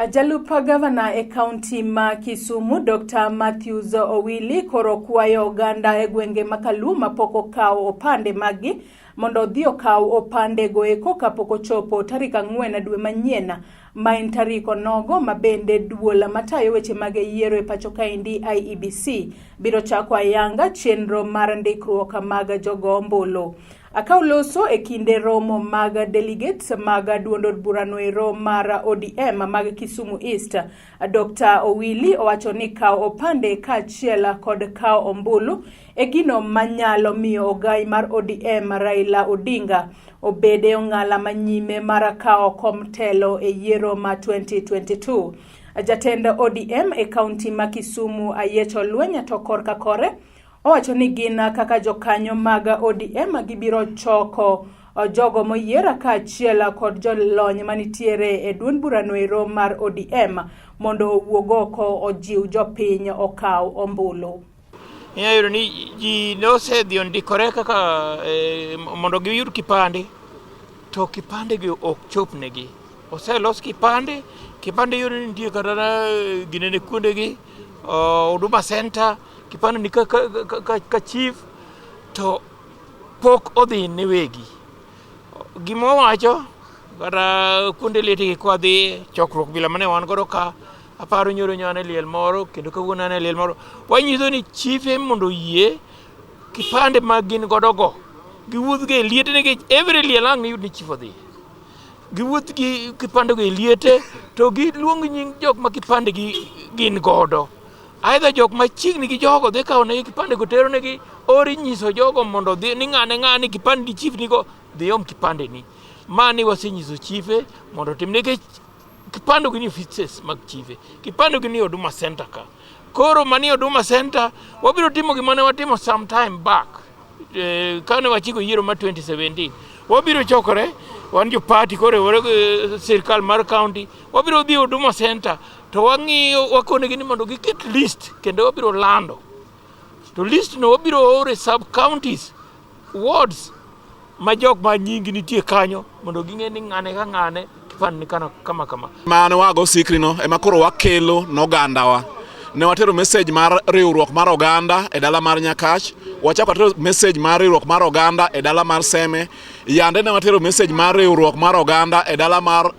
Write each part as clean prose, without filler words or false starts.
Jalup gavana e kaunti ma Kisumu Dr. Matthews Owili koro kwayo oganda e gwenge ma Kaluo mapok okawo opande maggi mondo odhi okaw opande go eko kapok ochopo tarik 4 dwe manyien ma en tarik onogo ma bende duol matayo weche mag yiero e pacho kaendi IEBC biro chako ayanga chenro mar ndikruok mag jogo ombulu. Akaw loso e kinde romo mag delegates mag duond od burano ero mar ODM mag Kisumu East, Dr. Owili owacho ni kawo opande kaachiel kod kawo ombulu e gino manyalo miyo ogai mar ODM Raila Odinga obed e ong'ala manyime mar kawo kom telo e yiero ma 2022. Jatend ODM e kaunti ma Kisumu Ayiech Olweny to korka kore owacho ni gin kaka jokanyo mag ODM gibiro choko jogo moyier kaachiel kod jolony manitiere e duond burano ero mar ODM mondo owuog oko ojiw jopiny okaw ombulu. Inyalo yudo ni ji nosedhi ondikore kaka mondo giyud kipande to kipande gi ok chopnegi. Oselos kipande, kipande iyudo ni nitie kata ginene kuondegi, Huduma Center, kipande ni ka chief to pok odhi ne wegi. Gima wawacho kata kuonde liete gi kwadhi chokruok bila mane wan godo ka aparo nyoro nyo an e liel moro kendo kawuono an e liel moro wanyiso ni chife mondo oyie kipande ma gin godo go giwuoth go e liete nikech every liel ang' niyud ni chief odhi giwuoth gi kipande go e liete to giluong nying jok ma kipande gi gin godo either jok machiegni gi jogo dhi kawo negi kipande go tero negi or inyiso jogo mondo odhi ni ng'ane ng'ane kipande di chief nigo dhi om kipande ni mani wasenyiso chife mondo otim nikech kipande gi ni offices mag chife kipande gi ni Huduma Center ka koro mani Huduma Center wabiro timo gima ne watimo some time back kane wachiko yiero mar 2017 wabiro chokore wan jo party koro riwore sirkal mar county wabiro dhi Huduma Center to wang'iyo wakonegi ni mondo giket list kendo wabiro lando to list no wabiro oro e sub counties wards ma jok ma nying nitie kanyo mondo ging'e ni ng'ane ka ng'ane kipande ni kana kama kama. Mane wago sikri no ema koro wakelo nogandawa. Ne watero message mar riwruok mar oganda e dala mar Nyakach, wachako watero message mar riwruok mar oganda e dala mar Seme, yande ne watero message mar riwruok mar oganda e dala mar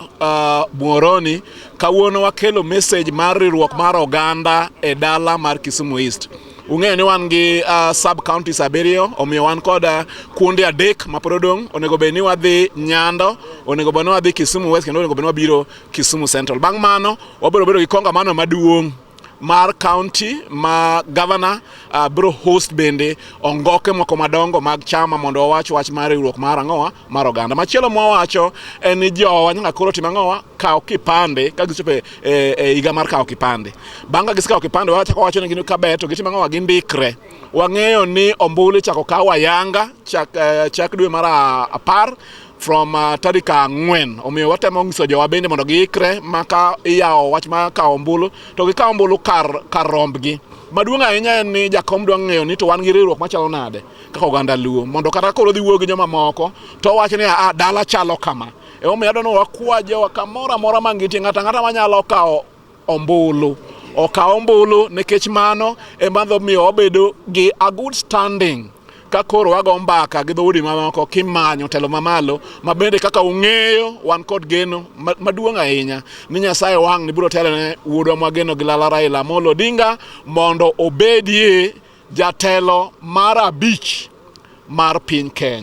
Muhoroni, kawuono wakelo message mar riwruok mar oganda e dala mar Kisumu East. Ung'eyo ni wan gi sub counties 7, omiyo wan kod kuonde 3 ma pod odong'. Onego bed ni wadhi Nyando, onego bed ni wadhi Kisumu West, kendo onego bed ni wabiro Kisumu Central. Bang' mano wabiro bedo gi kongamano maduong' mar county ma governor biro host bende ongoke moko madongo mag chama mondo wawach wach mar riwruok mar ang'owa mar oganda. Machielo mwawacho en ni jowa nyaka koro tim ang'owa kaw kipande ka gichopo e higa mar kawo kipande. Bang' ka gisekawo kipande wachako wacho negi ni kaber to gitimo ang'owa gindikre. Wang'eyo ni ombulu ichako kaw ayanga chak dwe mar 10 from tarik 4. Omiyo watemo nyiso jowa bende mondo giikre ma ka iyawo wach mar kawo ombulu to gikaw ombulu kar rombgi. Maduong' ahinya en ni jakom dwa ng'eyo ni to wan gi riwruok machalo nade kaka oganda Luo mondo kata koro odhi wuoyo gi joma moko to owacho ni a dala chalo kama. Emomiyo adwa ni wakwa jowa kamoro amora ma gintie, ng'ato ang'ata manyalo kawo ombulu okaw ombulu nikech mano ema dhi miyo wabedo gi a good standing ka koro wago mbaka gi dhoudi mamoko kimanyo telo mamalo ma bende kaka ung'eyo wan kod geno maduong' ahinya ni Nyasaye wang' ni biro telone wuodwa mwageno gi lala Raila Amolo Odinga mondo obedie jatelo mar 5 mar piny Kenya.